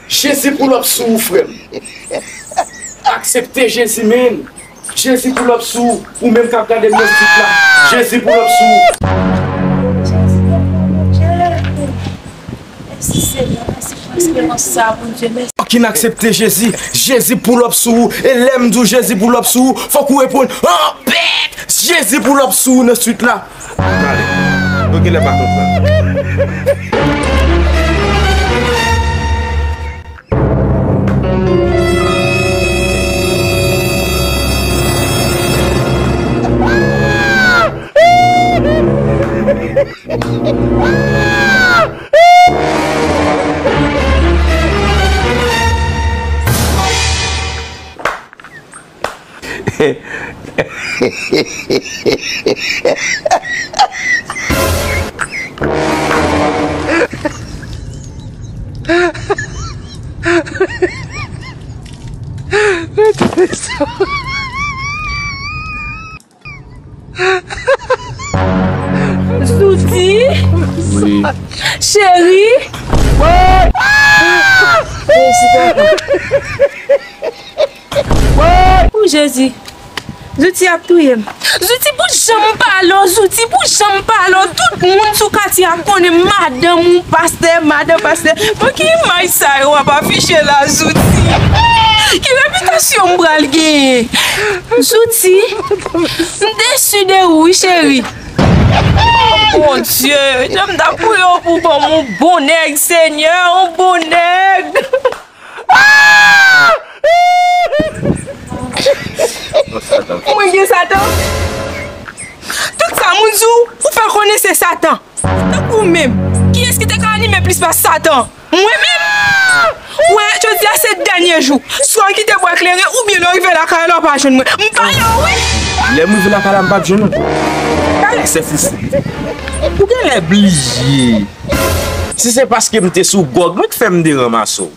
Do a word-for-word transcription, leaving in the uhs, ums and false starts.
Jezi pull up sou ou, frè m. Aksepte Jezi, men. Jezi pull up sou ou, ou menm k ap gade m nan sit la. Jezi pull up sou ou. Jezi, mèsi, Bondye. Mèsi, Senyè. Mèsi pou esperans sa, Bondye. Mèsi. Fucking aksepte Jezi. Jezi pull up sou ou. E lè m di w Jezi pull up sou ou, fòk ou reponn, "Anpèt!" Jezi pull up sou ou nan sit la. Pale. Nou genlè pa konprann. Zouti? Wi. Cheri? Jezi, papa. O Jezi. Zouti ap touye m. Zouti pou jan m pale w, Zouti pou jan m pale w. Tout moun sou katye a konnen madanm ou pastè, madanm pastè. Bon, ki imaj sa yo w ap afiche la, Zouti? Ki repitasyon m pral genyen? Zouti, m desi de ou, wi, cheri. Bondye, jan m t ap priye w pou ban m yon bon nèg, Senyè, yon bon nèg. Mwen gen Satan? Tout sa moun di w, ou fè konnen se Satan. Tankou w menm, kiyès ki te ka anime plis pas Satan? Mwen menm? Ou wè, jodi a se dènye jou. Swa w kite bwa kleren, oubyen lè w rive lakay la, w pa jwenn mwen. M pale w, wi. Lè m rive lakay la, m p ap jwenn ou. Talè. Se fou, fou. Ou genlè bliye. Si se paske m te sou gwòg mwen k fè m te ranmase w.